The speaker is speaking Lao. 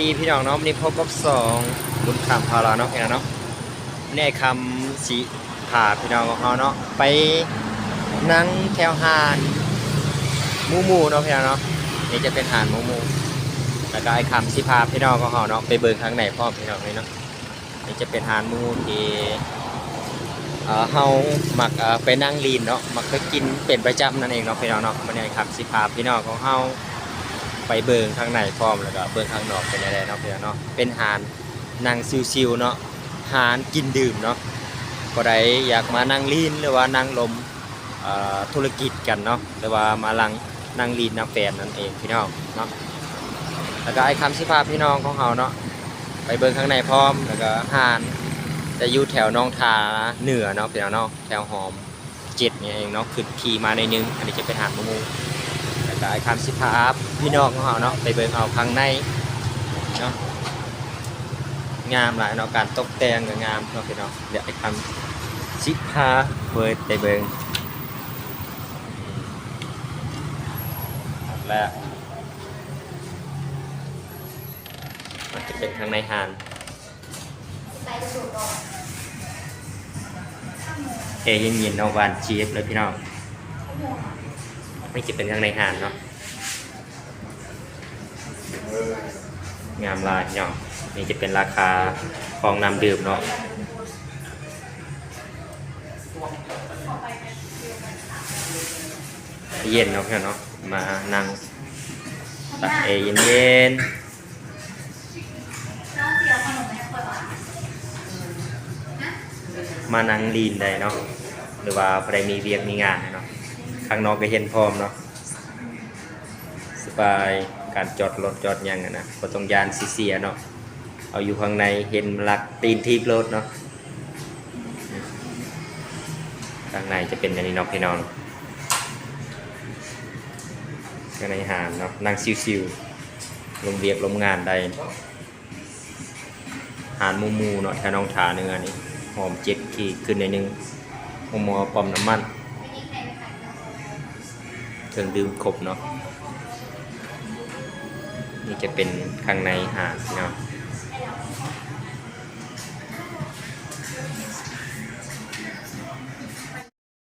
ດີພີ່ນ້ອງເນາະ, ມື້ນີ້ພົບກັບຊ່ອງບຸນຄຳພາລາວເນາະ ພີ່ນ້ອງເນາະ. ມື້ນີ້ອ້າຍຄຳຊິພາພີ່ນ້ອງຂອງເຮົາເນາະ ໄປນັ່ງແຖວຮ້ານໝູໝູເນາະ ພີ່ນ້ອງເນາະ. ນີ້ຈະເປັນຮ້ານໝູໝູ ແລ້ວກໍອ້າຍຄຳຊິພາພີ່ນ້ອງຂອງເຮົາເນາະ ໄປເບິ່ງຂ້າງໃນພ້ອມ ພີ່ນ້ອງເອີຍເນາະ. ນີ້ຈະເປັນຮ້ານໝູທີ່ ເອີ ເຮົາມັກ ເອີ ໄປນັ່ງຫຼິ້ນເນາະ, ມັກໄປກິນເປັນປະຈຳນັ້ນເອງເນາະ ພີ່ນ້ອງເນາະ. ມື້ນີ້ອ້າຍຄຳຊິພາພີ່ນ້ອງຂອງເຮົາໄປເບິ່ງຂ້າງໃນພ້ອມ ແລ້ວກໍເບິ່ງຂ້າງນອກເປັນແນວໃດເນາະ ພີ່ນ້ອງເນາະ. ເປັນຮ້ານນັ່ງຊິວໆເນາະ, ຮ້ານກິນດື່ມເນາະ. ຜູ້ໃດຢາກມານັ່ງຫຼິ້ນ ຫຼືວ່ານັ່ງລົມ ເອີ ທຸລະກິດກັນເນາະ ຫຼືວ່າມາລັງ ນັ່ງຫຼິ້ນນຳແຟນນັ້ນເອງ ພີ່ນ້ອງເນາະ. ແລ້ວກໍອ້າຍຄຳຊິພາພີ່ນ້ອງຂອງເຮົາເນາະ ໄປເບິ່ງຂ້າງໃນພ້ອມ. ແລ້ວກໍຮ້ານຈະຢູ່ແຖວໜອງທາເໜືອເນາະ ພີ່ນ້ອງເນາະ, ແຖວຮ່ອມເຈັດນີ້ເອງເນາະ, ຂຶ້ນຂີ່ມາໜ້ອຍໜຶ່ງ. ອັນນີ້ຈະເປັນຮ້ານໝູໝູ ແລ້ວກໍອ້າຍຄຳຊິພາພີ່ນ້ອງຂອງເຮົາເນາະ ໄປເບິ່ງເອົາຂ້າງໃນເນາະ. ງາມຫຼາຍເນາະ, ການຕົກແຕ່ງກໍງາມເນາະ ພີ່ນ້ອງ. ດຽວອ້າຍຄຳຊິພາເປີດໃຫ້ເບິ່ງ. ແລ້ວມັນຈະເປັນທາງໃນຮ້ານ ແອເຢັນໆເນາະ, ຫວານຈຽບເລີຍ ພີ່ນ້ອງ. ນີ້ຈະເປັນທາງໃນຮ້ານເນາະ. ງາມຫຼາຍເນາະ. ນີ້ຈະເປັນລາຄາຂອງນ້ຳດື່ມເນາະ. ເຢັນເນາະ ພີ່ນ້ອງເນາະ, ມານັ່ງຕາກແອເຢັນໆ ມານັ່ງຫຼິ້ນໄດ້ເນາະ ຫຼືວ່າຜູ້ໃດມີວຽກມີງານເນາະ. ຂ້າງນອກກໍເຫັນພ້ອມເນາະ. ສະບາຍ ການຈອດລົດຈອດຫຍັງຫັ້ນນະ ບໍ່ຕ້ອງຢ້ານຊິເສຍເນາະ. ເອົາຢູ່ຂ້າງໃນເຫັນລັກຕີນຖີບໂລດເນາະ. ຂ້າງໃນຈະເປັນແນວນີ້ເນາະ ພີ່ນ້ອງ, ຂ້າງໃນຮ້ານເນາະ, ນັ່ງຊິວໆ ລົມວຽກລົມງານໄດ້. ຮ້ານໝູໝູເນາະ ແຖວໜອງທ່າເໜືອນີ້, ຮ່ອມເຈັດຂີ່ຂຶ້ນໜ້ອຍໜຶ່ງ, ໂຮງໝໍປ້ຳນ້ຳມັນ, ເຄື່ອງດື່ມຄົບເນາະ. ນີ້ຈະເປັນຂ້າງໃນຮ້ານເນາະ.